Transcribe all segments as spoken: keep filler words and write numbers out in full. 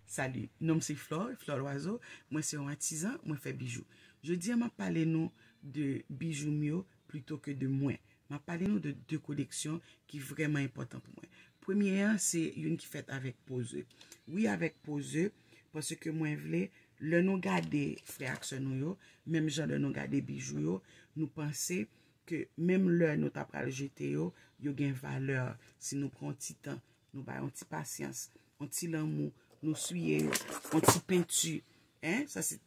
Salut, non m se Flore, Flore Loiseau. Mwen se yon atizan, mwen fè bijou. Jodi a m ap pale nou de bijou m yo plito ke de mwen. M ap pale nou de de koleksyon ki vrèman enpòtan pou mwen. Premye an se youn ki fèt avèk poze. Wi, avèk poze, paske mwen vle lè nou gade frè ak sè nou yo, menm jan lè nou gade bijou yo, nou panse ke menm lè nou ta pral jete yo, yo gen valè si nou pran yon ti tan, nou bay yon ti pasyans, yon ti lanmou, nou swiye yo, yon ti penti, en, sa se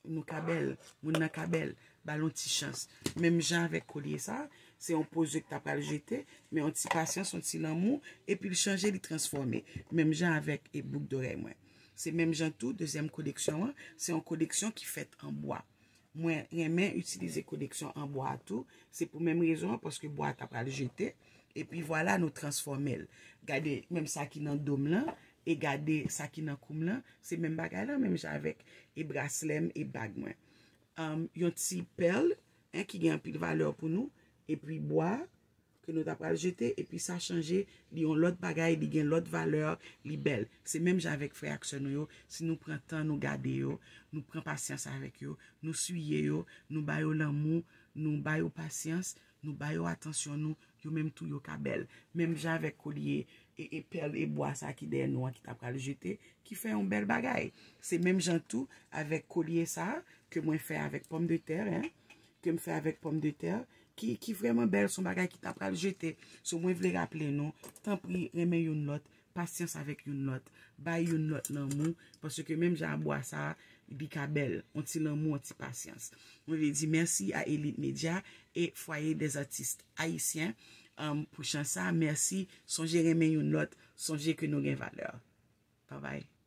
nou ka bèl, moun nan ka bèl, ba l yon ti chans. Menm jan avèk kolye sa, se yon poze ki ta pral jete, men yon ti pasyans, yon ti lanmou, epi l chanje, li transfòme. Menm jan avèk e bouk dorèy mwen. Se menm jan tou, dezyèm koleksyon an, se yon koleksyon ki fèt an bwa. Mwen renmen itilize koleksyon an bwa tou, se pou menm rezon an, paske bwa ta pral jete, epi vwala nou transfòme l. Gade menm sa ki nan do m lan, e gade sa ki nan kou m lan, se menm bagay lan, menm jan avèk e braslè m e bag mwen. Um, yon ti pèl, en, ki gen anpil valè pou nou, epi bwa ke nou ta pral jete, epi sa chanje, li yon lòt bagay, li gen lòt valè, li bèl. Se menm jan avèk frè ak sè nou yo, si nou pran tan nou gade yo, nou pran pasyans avèk yo, nou swiye yo, nou ba yo lanmou, nou ba yo pasyans, nou ba yo atansyon nou, yo menm tou yo ka bèl. Menm jan avèk kolye e, e pèl e bwa sa ki dèyè nou an ki ta pral jete, ki fè yon bèl bagay. Se menm jan tou avèk kolye sa ke mwen fè avèk pòmdetè, en, ke m fè avèk pòmdetè, ki, ki vrèman bèl, se yon bagay ki ta pral jete. So mwen vle raple nou, tanpri renmen youn lòt, pasyans avèk youn lòt, bay youn lòt lanmou, paske menm jan a bwa sa, li ka bèl, yon ti lanmou, yon ti pasyans. Mwen vle di mèsi a Elite Media e Foyer des Artistes Haïtiens, um, pou chan sa, mèsi, sonje renmen youn lòt, sonje ke nou gen valè. Bye bye.